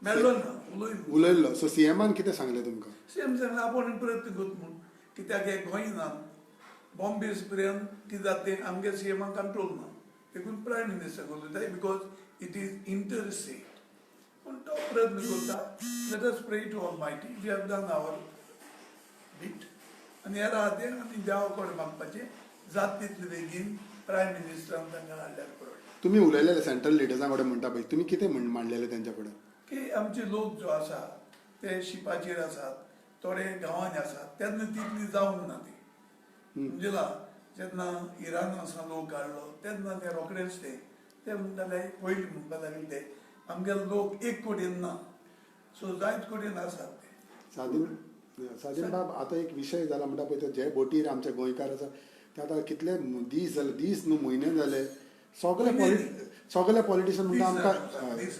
मेळ्ळो ना, उलयलो. उलयल्लो. सो सीएमान कितें सांगलें तुमकां? सीएम सांगलें, आपूण प्रयत्न करता म्हूण, कित्याक हे गोंयनान बॉम्बे पर्यंत कितें जाता तें आमगे सीएमाक कंट्रोल ना, देखून प्रायम मिनिस्टर उलयता, because it is inter state. पूण तो प्रयत्न करता. Let us pray to Almighty. We have done our bit आनी हें आहा तें आनी देवा कडेन मागपाचें, जाता तितले बेगीन प्रायम मिनिस्टरान तांकां हाडल्यार पुरो. तुमी उलयलेले सेंट्रल लिडर्सां कडेन म्हणटा पळय, तुमी कितें म्हण मांडलेलें तेंच्या फुडें? की आमचे लोक जो आसा ते शिपाचेर आसात, थोडे गांवांनी आसात, तेन्ना तितली जावंक ना ती. समजला? जेन्ना इराणा लोक काडलो तेन्ना ते रोखडेच ते ते म्हणटाले, पयलीं म्हणपाक लागले ते, आमगेले लोक एक कोटीन ना, सो जायत कोटीन आसात ते. सादीन, सादीन बाब, आतां एक विशय जाला म्हणटा पळय, तो जे बोटीर आमचे गोंयकार आसा ते आतां कितले दीस जाले, दीस न्हू, म्हयने जाले, सगळे पॉलिटिशन म्हणटा आमकां. दीस.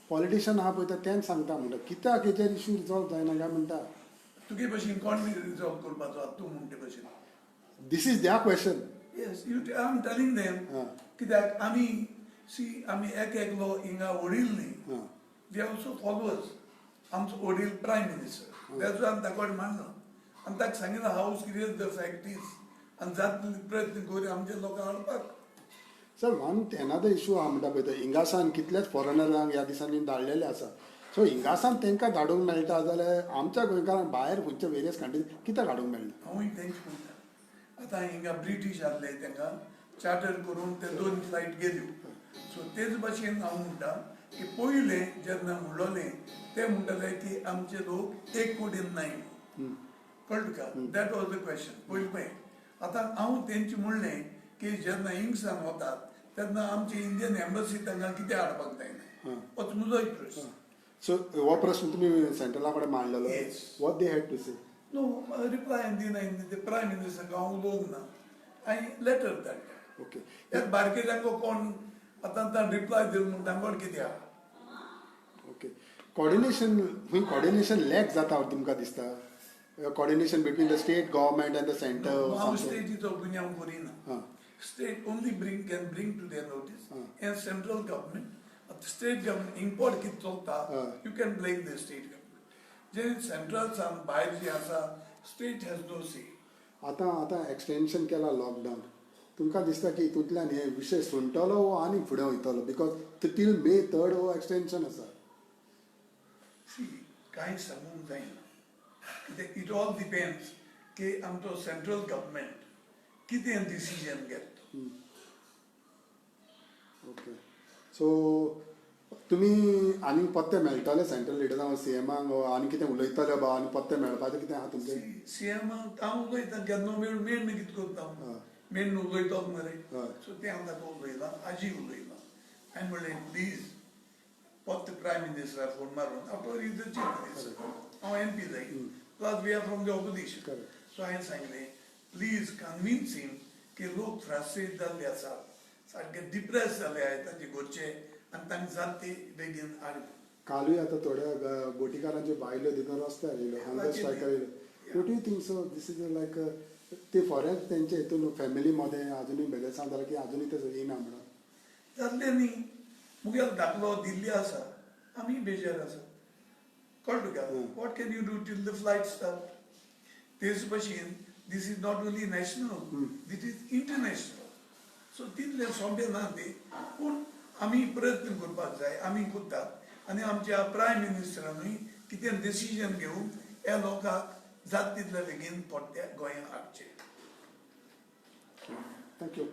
पॉलिटिशन आहा पळय, तेंच सांगता म्हणटा, कित्याक हेजेर इशू रिजॉल्व जायना काय म्हणटा. तुगे भशेन कोण रिजॉल्व करपाचो, तूं म्हणटे भशेन? This is their question. Yes, you I am telling them. कित्याक आमी, सी, आमी एक एकलो हिंगा वडील न्ही, we also followers. आमचो वडील प्रायम मिनिस्टर, तेजो आमी ताका कडेन मांडलो आनी ताका सांगिल्लें how serious the fact is आनी जाता तितले प्रयत्न करून आमच्या लोकांक हाडपाक. सर, वन एनादर इशू आहा म्हणटा पळय, तो हिंगासान कितलेच फॉरेनरांक ह्या दिसांनी धाडलेले आसा. सो हिंगासान तांकां धाडूंक मेळटा जाल्यार आमच्या गोंयकारांक भायर खंयच्या वेरियस कंट्रीज कित्याक हाडूंक मेळना? हांवूय तेंच म्हणटा. आतां हिंगा ब्रिटीश आसले, तांकां चार्टर करून ते दोन फ्लायट गेल्यो. सो तेच भाशेन हांव म्हणटा की पयलें जेन्ना म्हणलोलें, ते म्हणटाले की आमचे लोक एक कोटीन नाय. कळ्ळें तुका? That was the question पयलें पळय. आतां हांव तेंचे म्हणलें की जेन्ना हिंगसान वतात तेन्ना आमची इंडियन एम्बसी तांकां कितें हाडपाक जायना, होच म्हजोय प्रश्न. सो हो प्रश्न तुमी सेंट्रला कडेन मांडलेलो? Yes. What they had to say? No reply दिना ते. प्रायम मिनिस्टर हांव उलोवंक ना, हांवें लेटर धाडटा. त्या बारके तांकां कोण आतां रिप्लाय दिल म्हूण तांकां कितें आहा? ओके, कॉर्डिनेशन खंय, कॉर्डिनेशन लॅक जाता तुमकां दिसता, coordination between the state government and the center? हांव स्टेटीचो गुन्यांव करिना. State only bring can bring to their notice and central government, state government import कितें चलता, you can blame the state government. J central सावन भायर जे आसा, state has no say. आतां आतां एक्सटेन्शन केला लॉकडावन, तुमकां दिसता की हितूंतल्यान हे विशय सुंटलो वो आनी फुडें वयतलो? Because till May 3 हो एक्सटेन्शन आसा. सी, कांय सांगूंक जायना, कित्याक it all depends की आमचो सेंट्रल गव्हर्मेंट कितें डिसिजन घेता. ओके, सो तुमी आनीक पत्ते मेळटले सेंट्रल लिडरांक, सीएमाक आनी कितें उलयतले बा, आनी पत्ते मेळपाचें कितें आहा तुमचें? सीएमाक हांव उलयता केन्ना मेळ मेळ्ळ कितें करता, मेळ्ळ उलयतो मरे. सो तें हांव ताका उलयलां, आजी उलयलां. हांवें म्हणलें, प्लीज फक्त प्रायम मिनिस्टराक फोन मारून, after is the chief minister, हांव एमपी जाय, plus we are from the opposition. So हांवें सांगलें, प्लीज कन्विन्स हिम की लोक फ्रस्ट्रेट जाल्ले आसात, सारके डिप्रेस जाल्ले आहात तांचे घरचे, आनी तांकां जाता ती बेगीन हाड. कालूय आतां थोड्या बोटीकारांच्यो बायलो देखून रस्त्यार येयल्यो, हंगर स्ट्रायकार येयल्यो. What you think? So this is like ते फॉरेन तेंचे हितून फॅमिली मदें अजुनूय बेलेसांव जालां की अजुनूय ते येयना म्हणून. जातलें न्ही. मुगेलो धाकलो दिल्ली आसा, आमी बेजार आसा. कळ्ळें तुका? What can you do till the flight start? तेच भशेन this is not only national, this is international. So तितलें सोंपें ना तें, पूण आमी प्रयत्न करपाक जाय. आमी करतात आनी आमच्या प्रायम मिनिस्टरानूय कितें डिसिजन घेवन ह्या लोकांक जाता तितले बेगीन परते गोंयांत हाडचें. Thank you.